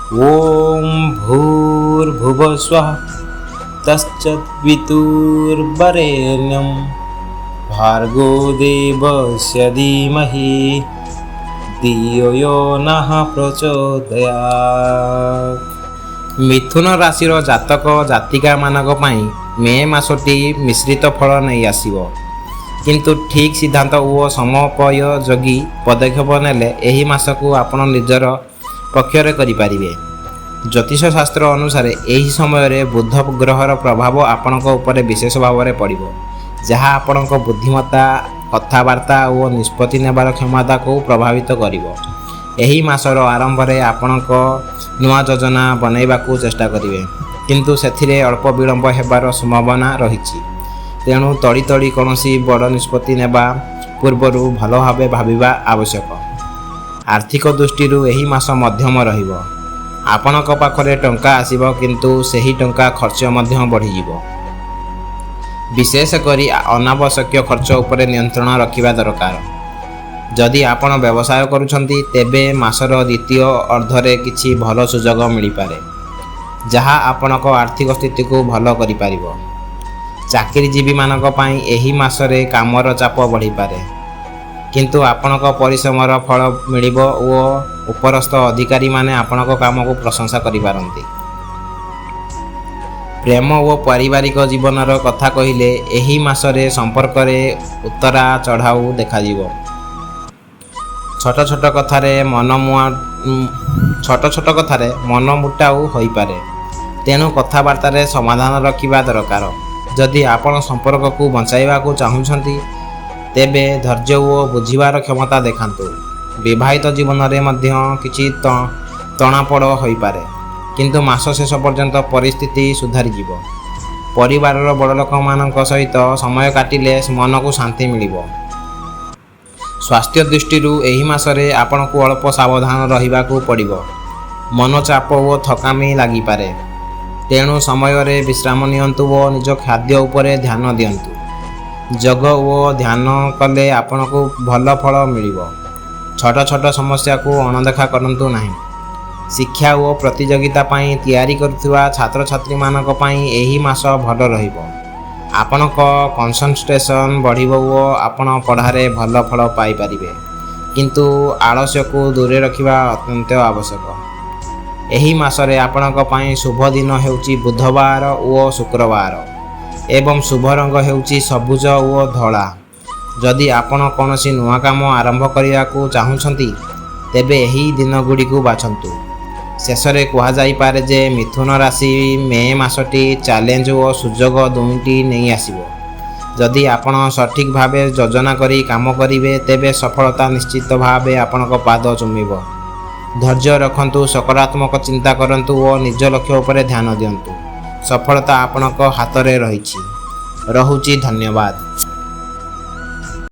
ॐ भूर्भुवस्वः तत्सवितुर्वरेण्यं भर्गो देवस्य धीमहि धियो यो नः प्रचोदयात्। ମିଥୁନ ରାଶିର ଜାତକ ଜାତିକାମାନଙ୍କ ପାଇଁ ମେ ମାସଟି ମିଶ୍ରିତ ଫଳ ନେଇ ଆସିବ। କିନ୍ତୁ ଠିକ୍ ସିଦ୍ଧାନ୍ତ ଓ ସମୟୋପଯୋଗୀ ପଦକ୍ଷେପ ନେଲେ ଏହି ମାସକୁ ଆପଣ ନିଜର ପକ୍ଷରେ କରିପାରିବେ। ଜ୍ୟୋତିଷ ଶାସ୍ତ୍ର ଅନୁସାରେ ଏହି ସମୟରେ ବୁଧ ଗ୍ରହର ପ୍ରଭାବ ଆପଣଙ୍କ ଉପରେ ବିଶେଷ ଭାବରେ ପଡ଼ିବ, ଯାହା ଆପଣଙ୍କ ବୁଦ୍ଧିମତ୍ତା, କଥାବାର୍ତ୍ତା ଓ ନିଷ୍ପତ୍ତି ନେବାର କ୍ଷମତାକୁ ପ୍ରଭାବିତ କରିବ। ଏହି ମାସର ଆରମ୍ଭରେ ଆପଣଙ୍କ ନୂଆ ଯୋଜନା ବନାଇବାକୁ ଚେଷ୍ଟା କରିବେ, କିନ୍ତୁ ସେଥିରେ ଅଳ୍ପ ବିଳମ୍ବ ହେବାର ସମ୍ଭାବନା ରହିଛି। ତେଣୁ ତଡ଼ି ତଡ଼ି କୌଣସି ବଡ଼ ନିଷ୍ପତ୍ତି ନେବା ପୂର୍ବରୁ ଭଲ ଭାବେ ଭାବିବା ଆବଶ୍ୟକ। ଆର୍ଥିକ ଦୃଷ୍ଟିରୁ ଏହି ମାସ ମଧ୍ୟମ ରହିବ। ଆପଣଙ୍କ ପାଖରେ ଟଙ୍କା ଆସିବ, କିନ୍ତୁ ସେହି ଟଙ୍କା ଖର୍ଚ୍ଚ ମଧ୍ୟ ବଢ଼ିଯିବ। ବିଶେଷ କରି ଅନାବଶ୍ୟକ ଖର୍ଚ୍ଚ ଉପରେ ନିୟନ୍ତ୍ରଣ ରଖିବା ଦରକାର। ଯଦି ଆପଣ ବ୍ୟବସାୟ କରୁଛନ୍ତି, ତେବେ ମାସର ଦ୍ୱିତୀୟ ଅର୍ଦ୍ଧରେ କିଛି ଭଲ ସୁଯୋଗ ମିଳିପାରେ, ଯାହା ଆପଣଙ୍କ ଆର୍ଥିକ ସ୍ଥିତିକୁ ଭଲ କରିପାରିବ। ଚାକିରିଜୀବୀମାନଙ୍କ ପାଇଁ ଏହି ମାସରେ କାମର ଚାପ ବଢ଼ିପାରେ, କିନ୍ତୁ ଆପଣଙ୍କ ପରିଶ୍ରମର ଫଳ ମିଳିବ ଓ ଉପରସ୍ଥ ଅଧିକାରୀମାନେ ଆପଣଙ୍କ କାମକୁ ପ୍ରଶଂସା କରିପାରନ୍ତି। ପ୍ରେମ ଓ ପାରିବାରିକ ଜୀବନର କଥା କହିଲେ, ଏହି ମାସରେ ସମ୍ପର୍କରେ ଉତରା ଚଢ଼ାଉ ଦେଖାଯିବ। ଛୋଟ ଛୋଟ କଥାରେ ମନମୁଟାଉ ହୋଇପାରେ। ତେଣୁ କଥାବାର୍ତ୍ତାରେ ସମାଧାନ ରଖିବା ଦରକାର। ଯଦି ଆପଣ ସମ୍ପର୍କକୁ ବଞ୍ଚାଇବାକୁ ଚାହୁଁଛନ୍ତି, ତେବେ ଧୈର୍ଯ୍ୟ ଓ ବୁଝିବାର କ୍ଷମତା ଦେଖାନ୍ତୁ। ବିବାହିତ ଜୀବନରେ ମଧ୍ୟ କିଛି ତଣାପୋଡ଼ ହୋଇପାରେ, କିନ୍ତୁ ମାସ ଶେଷ ପର୍ଯ୍ୟନ୍ତ ପରିସ୍ଥିତି ସୁଧାରିଯିବ। ପରିବାରର ବଡ଼ ଲୋକମାନଙ୍କ ସହିତ ସମୟ କାଟିଲେ ମନକୁ ଶାନ୍ତି ମିଳିବ। ସ୍ୱାସ୍ଥ୍ୟ ଦୃଷ୍ଟିରୁ ଏହି ମାସରେ ଆପଣଙ୍କୁ ଅଳ୍ପ ସାବଧାନ ରହିବାକୁ ପଡ଼ିବ। ମନ ଚାପ ଓ ଥକାମି ଲାଗିପାରେ। ତେଣୁ ସମୟରେ ବିଶ୍ରାମ ନିଅନ୍ତୁ ଓ ନିଜ ଖାଦ୍ୟ ଉପରେ ଧ୍ୟାନ ଦିଅନ୍ତୁ। ଯୋଗ ଓ ଧ୍ୟାନ କଲେ ଆପଣଙ୍କୁ ଭଲ ଫଳ ମିଳିବ। ଛୋଟ ଛୋଟ ସମସ୍ୟାକୁ ଅଣଦେଖା କରନ୍ତୁ ନାହିଁ। ଶିକ୍ଷା ଓ ପ୍ରତିଯୋଗିତା ପାଇଁ ତିଆରି କରୁଥିବା ଛାତ୍ରଛାତ୍ରୀମାନଙ୍କ ପାଇଁ ଏହି ମାସ ଭଲ ରହିବ। ଆପଣଙ୍କ କନସନ୍ଟ୍ରେସନ୍ ବଢ଼ିବ ଓ ଆପଣ ପଢ଼ାରେ ଭଲ ଫଳ ପାଇପାରିବେ, କିନ୍ତୁ ଆଳସ୍ୟକୁ ଦୂରେ ରଖିବା ଅତ୍ୟନ୍ତ ଆବଶ୍ୟକ। ଏହି ମାସରେ ଆପଣଙ୍କ ପାଇଁ ଶୁଭ ଦିନ ହେଉଛି ବୁଧବାର ଓ ଶୁକ୍ରବାର ଏବଂ ଶୁଭ ରଙ୍ଗ ହେଉଛି ସବୁଜ ଓ ଧଳା। ଯଦି ଆପଣ କୌଣସି ନୂଆ କାମ ଆରମ୍ଭ କରିବାକୁ ଚାହୁଁଛନ୍ତି, ତେବେ ଏହି ଦିନଗୁଡ଼ିକୁ ବାଛନ୍ତୁ। ଶେଷରେ କୁହାଯାଇପାରେ ଯେ ମିଥୁନ ରାଶି ମେ ମାସଟି ଚ୍ୟାଲେଞ୍ଜ ଓ ସୁଯୋଗ ଦୁଇଟି ନେଇ ଆସିବ। ଯଦି ଆପଣ ସଠିକ୍ ଭାବେ ଯୋଜନା କରି କାମ କରିବେ, ତେବେ ସଫଳତା ନିଶ୍ଚିତ ଭାବେ ଆପଣଙ୍କ ପାଦ ଚୁମିବ। ଧୈର୍ଯ୍ୟ ରଖନ୍ତୁ, ସକାରାତ୍ମକ ଚିନ୍ତା କରନ୍ତୁ ଓ ନିଜ ଲକ୍ଷ୍ୟ ଉପରେ ଧ୍ୟାନ ଦିଅନ୍ତୁ। ସଫଳତା ଆପଣଙ୍କ ହାତରେ ରହିଛି। ରହୁଛି, ଧନ୍ୟବାଦ।